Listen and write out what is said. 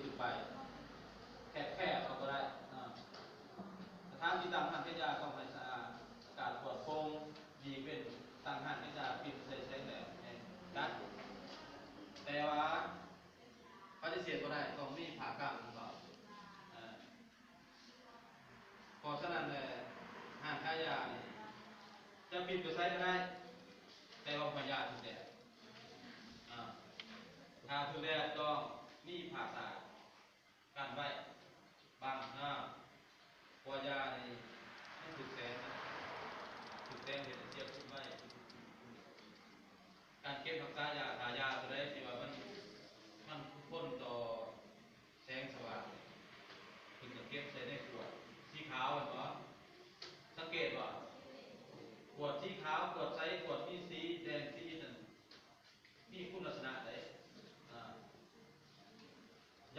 ຂຶ້ນໄປ ແຄບໆເອົາກໍໄດ້ເນາະ. ສະຖານທີ່ຕັ້ງຮ້ານຂາຍຢາຕ້ອງໃຫ້ສະອາດ ອາກາດປອດໂປ່ງ ດີເປັນຕັ້ງຮ້ານຂາຍຢາ ປິ່ນໃສ່ແສງແດດໃຫ້ກັນ ແຕ່ວ່າປະຕິເສດບໍ່ໄດ້ ຕ້ອງມີຜ້າກັ້ນຂອງເຂົາ. ເອີ ເພາະສະນັ້ນແຫຼະ ຮ້ານຂາຍຢານີ້ຈະປິດຢູ່ໃສກໍໄດ້ ແຕ່ວ່າບໍ່ໃຫ້ຢ້ານຖືກແດດ. ອາ ຖ້າຖືກແດດຕ້ອງມີຜ້າຕາກ ກັນໄວ້ບັງ ອາ ເພາະວ່າຢານີ້ມັນຖືກແສງນະ ຖືກແສງເຮັດໃຫ້ເສຍຄຸນໄວ. ການເກັບຮັກສາຢາ